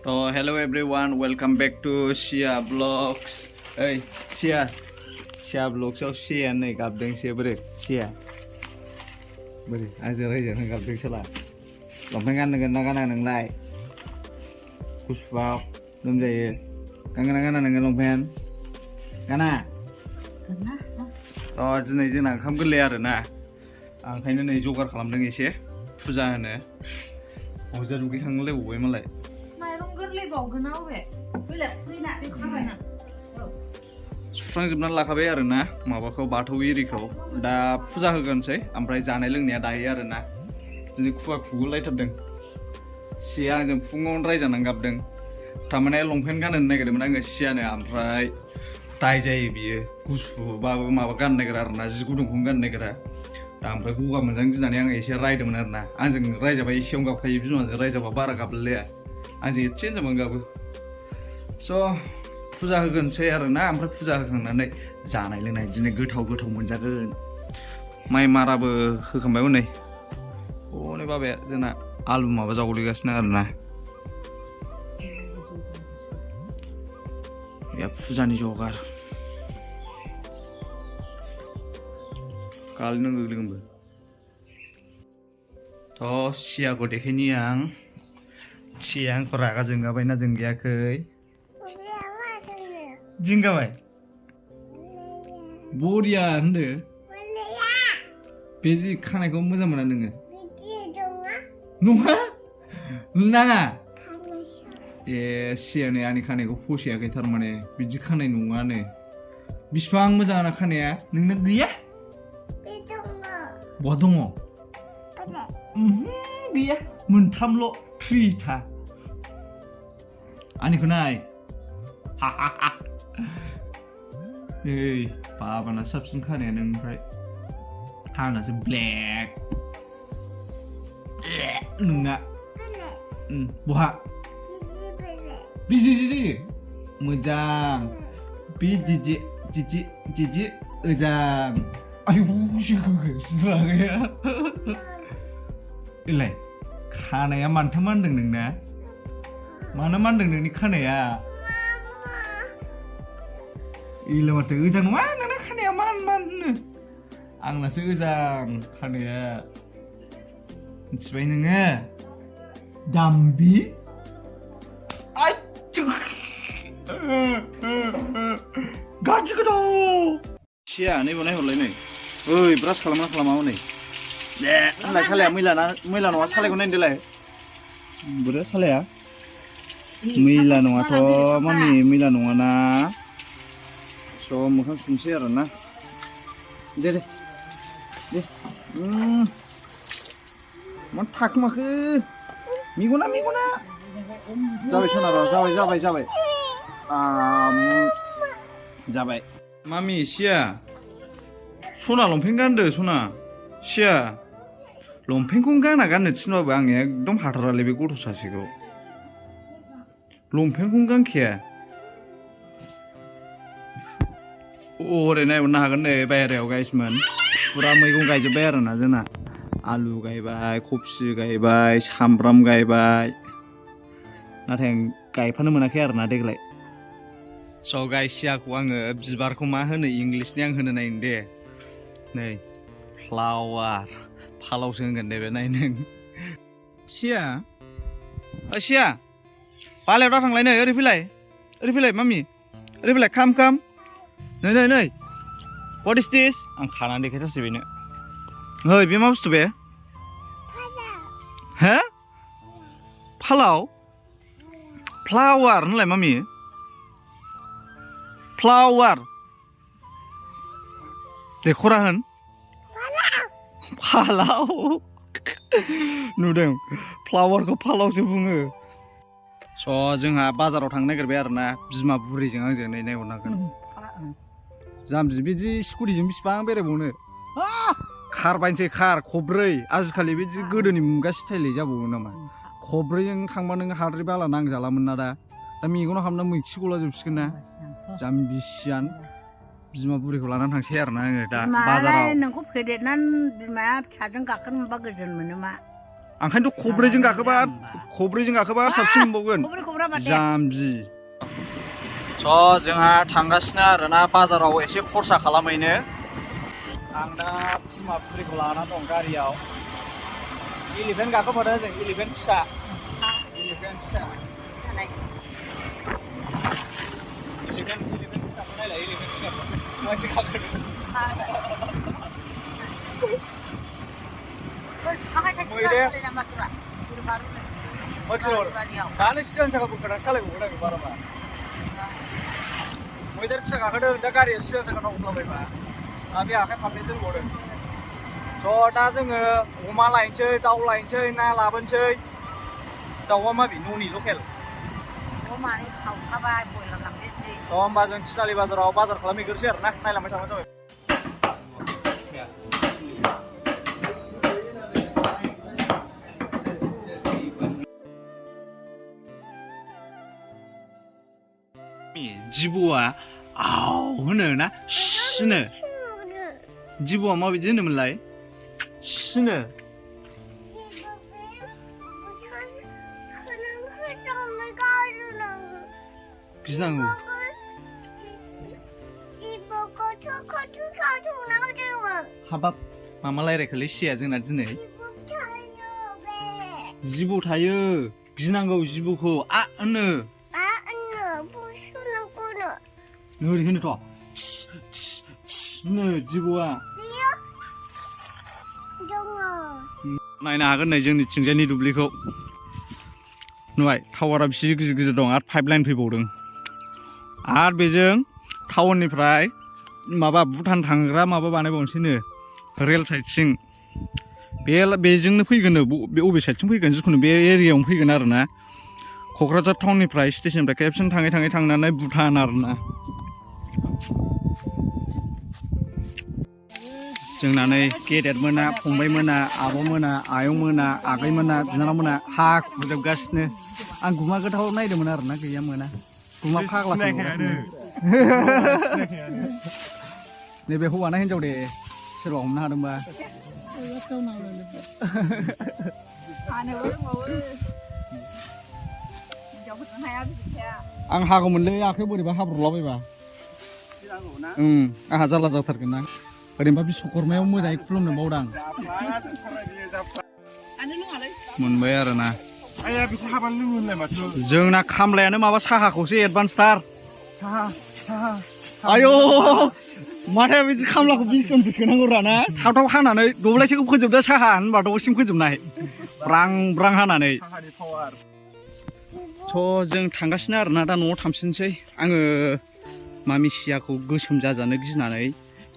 So hello everyone, welcome back to Sia Vlogs. Hey, Sia Vlogs of Sia này gặp đừng Sia beri Sia. Beri, aja aja gặp đừng salah. Lòng phanh ăn đừng lại. Push vào, đâm dậy. Kan lòng phanh. Kana. Diनै जोंना ओंखाम गोरलै आरोना आं ओंखायनो नै जगार खालामदों एसे फुजा होनो अजा दुगैखांलायबावबाय मालाय माइरं गोरलै बावगोना अबे फैना खाबायना सुस्रांजोबनानै लाखाबाय आरोना माबाखौ बाथौ एरिखौ दा फुजा होगोनसै ओमफ्राय जानाय लोंनाया दायो आरोना दिनै खुवा खुगुलायथारदों सिया आंजों फुङावनो रायजानानै गाबदों थारमाने लंपेन्ट गाननो नागिरदोंमोन आङो सियानो ओमफ्राय दाय जायो बियो गुसुबाबो माबा गाननो नागिरा आरोना जि गुदुंखौनो गाननो नागिरा दा ओमफ्राय गगा मोनजानो गिनानै आङो एसे रायदोंमोन आरोना आंजों रायजाबा एसेयावनो गाबखायो बिमाजों रायजाबा बारा गाबलाया आंजों एसे होनजाबानो गाबो स' फुजा होगोनसै आरोना ओमफ्राय फुजा होखांनानै जानाय लोंनाय दिनै गोथाव मोनजागोन माइ माराबो होखांबाय हनै हनै बाबाया जोंना आलु माबा जावग्लिगासिनो आरोना या फुजानि जगार kali nang gogleng ba to siyaखौ देखायनि आं सिया आंखौ रागा जोंगाबायना जोंगायाखै जोंगाबाय बरिया होनदो बे जि खानायखौ मोजां मोना नोङो नङा नाङा सियानो आंनि खानायखौ फसायाखै थारमाने बिदि खानाय नङानो बिसिबां मोजां आंना खानाया नोंना गैया बहा दङ गैया मोनथामल' थ्रिथा आंनिखौ नाय ओइ बाबाना साबसिन खानाया नोंनिफ्राय आंनासो ब्लेक नोंना बहा बिजि जायो मोजां बि जिजि ओजां आयु सिद्रागैया इलाय खानाया मानथाम मानदों नोंना मानो मानदों नोंनि खानाया इलाय माथो ओजां नङा नोंना खानाया मान होनो आंनासो ओजां खानाया मिथिबाय नोङो दाम्बि गाज्रि गोदाव सिया नै बनायहरलाय नै ओइ ब्रास खालामा हनै दे होनलाय सालाया मैला नङा सालायखौ नायनो देलाय बोरो सालाया मैला नङाथ' मामि मैला नङाना स' मोखां सुनसै आरोना दे मा थाखोमाखो मेगना जाबाय सोनार जाबाय मामि सिया सना लंपेन्ट गानदो सना सिया लंपेन्टखौनो गाननो थिनबाबो आं एकदम हाथारालै बे गथ' सासेखौ लंपेन्टखौनो गानखाया ओरै नायहरनो हागोन नै बाहेरायाव गाइसमोन फुरा मैगं गायजोब्बाय आरोना जोंना आलु गायबाय कफि गायबाय सामब्राम गायबाय नाथाय आं गायफानो मोनाखै आरोना देग्लाय स' गाइस सियाखौ आङो बिबारखौ मा होनो इंलिसनि आं होनो नायनो दे नै फ्लावार फालावसो होनगोन दे बे नाय नों सिया बालायाव दा थांलाय नै ओरै फैलाय मामि ओरै फैलाय खाम नै what is this आं खानानै देखायथारसै बेनो ओइ बे मा बुस्थु बे हो फ्लावार होनलाय मामि फ्लावार देखरा होन फालाव नुदों फ्लावारखौ फालावसो बुङो स' जोंहा बाजाराव थांनो नागिरबाय आरोना बिमा बुरैजों आंजों नै नायहरनांगोन जाम्बि बिदि स्कुटिजों बेसिबां बेरायबावनो खार बायनोसै खब्रै आजिखालि बिदि गोदोनि मुगा स्टाइलै जाबावो नामा खब्रैजों थांबा नों हाद्रि बाला नांजालामोन ना दा मेगनाव हाबना मैखि गला जोबसिगोन ना जाम्बिसियान बिमा बुरैखौ लानानै थांसै आरोना आङो दा बाजाराव नोंखौ फेदेरनानै बिमाया फिसाजों गाखोनो मोनबा गोजोन मोनो मा ओंखायनोथ' खब्रैजों गाखोबा साबसिन मोनबावगोन जाम्बि जोंहा थांगासिनो आरोना बाजाराव एसे खरसा खालामहैनो आं दा बिमा बुरिखौ लाना दं गारियाव इलिफेन्ट गाखोफादों जों इलिफेन्ट फिसा इलिफेन्ट फिसाखौ नायलाय इलिफेन्ट फिसाखौ मानसि गाखोदों दानो सिगां साखा बोखारना सालायबावगोन आङो बाराबा मैदेर फिसा गाखोदों दा गारिया सिगां साखा दावखोलाबायबा बे आखाइ फारनैसो होबावदों दा जोङो अमा लायनोसै दाउ लायनोसै ना लाबोनोसै दाउआ माबे न'नि लकेल होमबा जों थिनालि बाजाराव बाजार खालामहैग्रोसै आरोना नायलांबाय थाबानो जाबाय जिबौआ आव होनो ना सिनो जिबौआ माबायदि होनोमोनलाय सिनो गिनांगौ हाबाब मामा रायलायखोलै सिया जोंना दिनै जिबौ थायो गिनांगौ जिबौखौ होनो ओरै होनोथ' जिबौआ नायनो हागोन नै जोंनि थिंजायनि दुब्लिखौ नुबाय टावारा बेसे गिदिर गिदिर दं आरो पाइप लाइन फैबावदों आरो बेजों टाउननिफ्राय माबा भुटान थांग्रा माबा बानायबावनोसैनो रेल साइडथिं बेजोंनो फैगोन बे अबे साइडथिं फैगोन जिखुनु बे एरियायावनो फैगोन आरोना क'क्राझार टाउननिफ्राय स्टेशननिफ्राय खेबसेनो थाङै थांनानै भुटान आरोना जोंना नै गेदेरमोना फंबायमोना आब'मोना आयंमोना आगैमोना बिनानावमोना हाखुजोबगासिनो आं गुमा गोथाव नायदोंमोन आरोना गैया मोना गुमा फाग्लासो नैबे हौवाना हिनजाव दे सोरबा हमनो हादोंबा आं हागौमोनलै आखाइयाव बोरैबा हाब्रलाबायबा आंहा जारला जाथारगोन ना ओरैनोबा बिश्वकर्मायाव मोजाङै खुलुमनो बावदां मोनबाय आरोना जोंना खामलायानो माबा साहाखौसो एडभान्सथार आयौ माथाया बिदि खामलाखौ 20 जनसो सोनांगौ ना थाब थाब हानानै दब्लायसेखौ फोजोबदो साहा होनबा दसेसिम फोजोबनाय ब्रां ब्रां हानानै जों थांगासिनो आरोना दा न'आव थांफिनसै आङो मामि सियाखौ गोसोम जाजानो गिनानै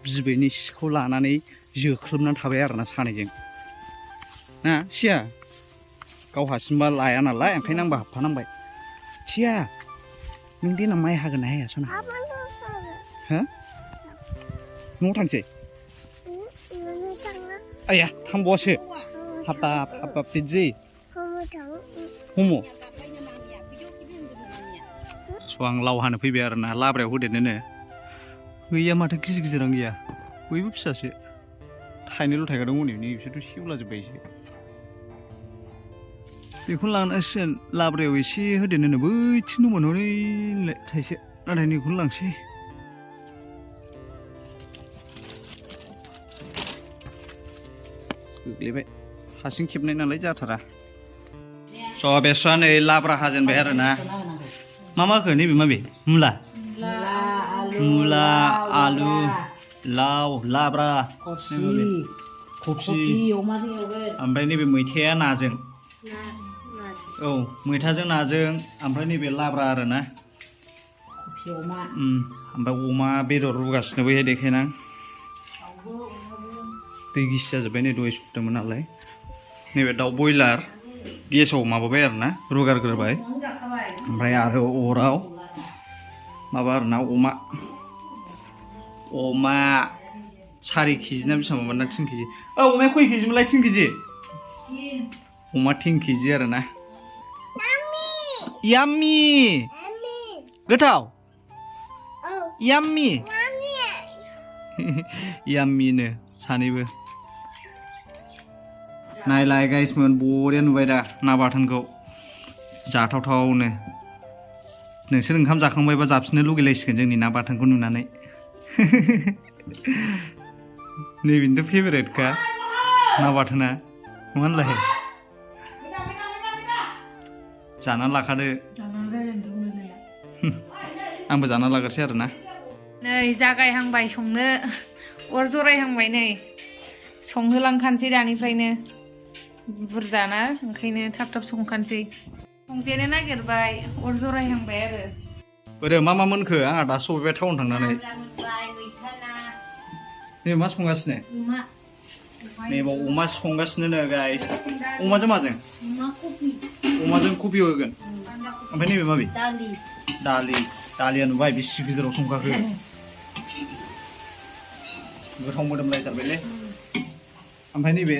बिबैनि सिखौ लानानै जोख्लोबनानै थाबाय आरोना सानैजों ना सिया गाव हारसिंबा लाया नालाय ओंखायनो आंबो हाबफानांबाय सिया नों देनां माइ हागोन ना हाया सना हो न'आव थांसै आया थांबावासो हाबाब बिदि हमो आं लाव हानो फैबाय आरोना लाब्रायाव होदेरनोनो गैया माथो गिदिर गिदिरानो गैया बयबो फिसासो थाइनैल' थायगादों हनै बिसोरथ' सेवलाजोब्बायसो बेखौनो लांनांसिगोन लाब्रायाव एसे होदेरनोनो बैथिं दंमोन हनै थाइसे नाथाय नैखौनो लांसै गोग्लैबाय हारसिं खेबनाय नालाय जाथारा बेस्रा नै लाब्रा हाजेनबाय आरोना मा माखो नैबे माबे मुला आलु लाव लाब्रा कफि ओमफ्राय नैबे मैथाया नाजों औ मैथाजों नाजों ओमफ्राय नैबे लाब्रा आरोना ओमफ्राय अमा बेदर रुगासिनो बैहाय देखायनां दै गिसि जाजोब्बाय नै दहाय सुदोंमोन नालाय नैबे दाउ बयलार गेसाव माबाबाय आरोना रुगारग्रोबाय ओमफ्राय आरो अराव माबा आरोना अमा 4 केजि ना बेसेबां माबा ना 3 केजि अमाया खय केजि मोनलाय 3 केजि अमा 10 केजि आरोना याम्मी गोथाव याम्मी याम्मीनो सानैबो नायलाय गाइसमोन बरिया नुबाय दा ना बाथोनखौ जाथावथावनो नोंसोर ओंखाम जाखांबायबा जाफिननो लुगैलायसिगोन जोंनि ना बाथोनखौ नुनानै नैबेनोथ' फेभारेटखा ना बाथोना मा होनलाय जानानै लाखादो आंबो जाना लाग्रोसै आरोना नै जागायहांबाय संनो अर जरायहांबाय नै संहोलांखानोसै दानिफ्रायनो बुरजाना ओंखायनो थाब थाब संखानोसै संजेनो नागिरबाय अर जरायहांबाय आरो बोरो मा मा मोनखो आंहा दा सफैबाय टाउन थांनानै नै मा संगासिनो नैबाव अमा संगासिनो नो गाइस अमाजों माजों अमाजों कफि होगोन ओमफ्राय नैबे माबे दालिया नुबाय बेसे गिदिराव संखाखो गोथाव मोदोमलायथारबायलै ओमफ्राय नैबे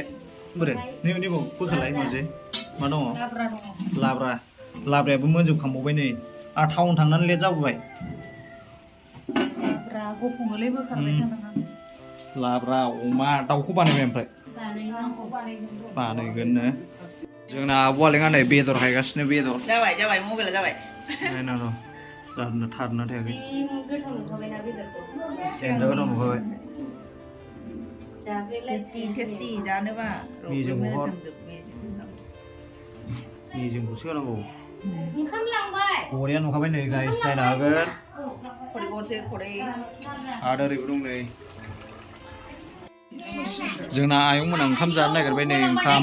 बोरो नैबाव बोखालाय माजे मा दङ लाब्रायाबो मोनजोबखांबावबाय नै आंहा टाउन थांनानै लेट जाबोबाय लाब्रा अमा दाउखौ बानायबाय ओमफ्राय बानायगोननो जोंना आब'आलेङा नै बेदर हायगासिनो बेदर जाबाय मबाइला जाबाय नायना र' जानो थारना थायाखै गोथाव नुखाबायना बेदरखौ गोथाव नुखाबाय टेस्टि जानोबा मेजेमखौसो होनांगौ ओंखाम लांबाय बरिया नुखाबाय नै गाइस नायनो हागोन आरो ओरैबो दं नै जोंना आयंमोना ओंखाम जानो नागिरबाय नै ओंखाम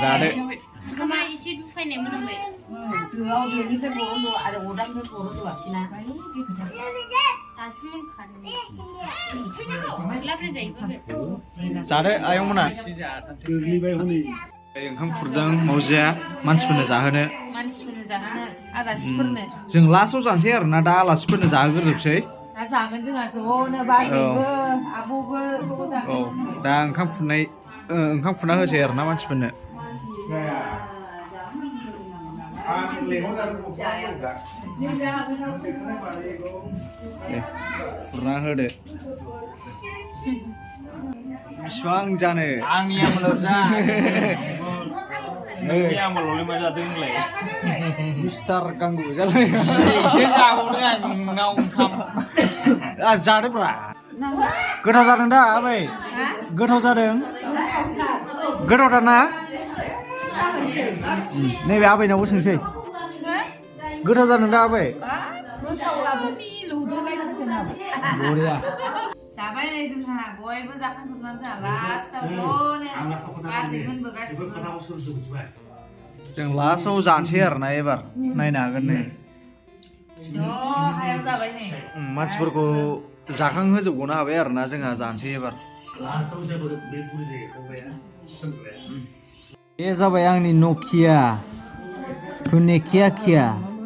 जादो ओंखामा एसे दुफायनाय मोनामबाय जादो आयंमोना ओंखाम खुरदों मावजिया मानसिफोरनो जाहोनो आलासिफोरनो जों लास्टआव जानोसै आरोना दा आलासिफोरनो जाहोग्रोजोबसै दा जागोन जोंहा ज'नो बाजैबो आब'बो औ दा ओंखाम खुरना होसै आरोना मानसिफोरनो खुरना होदो बिसिबां जानो आंनि आमोलाव जा आमोलावलाय मा जादों होनलाय मिस्टार गांगु जालाय एसे जाबावदों आं नोंनाव ओंखाम जादोब्रा गोथाव जादों दा आबै गोथाव जादों गोथावथार ना नैबे आबैनावबो सोंसै गोथाव जादों दा आबै बरिया जाबाय नै जोंहा बयबो जाखांजोबनानै जोंहा लास्टआव ज'नो बाजैमोनबो गासिबो जों लास्टआव जानोसै आरोना एबार नायनो हागोन नै हायाव जाबाय नै मानसिफोरखौ जाखांहोजोबग'नो हाबाय आरोना जोंहा जानोसै एबार बे जाबाय आंनि नकिया तूने क्या किया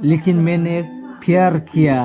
लेकिन मैंने प्यार किया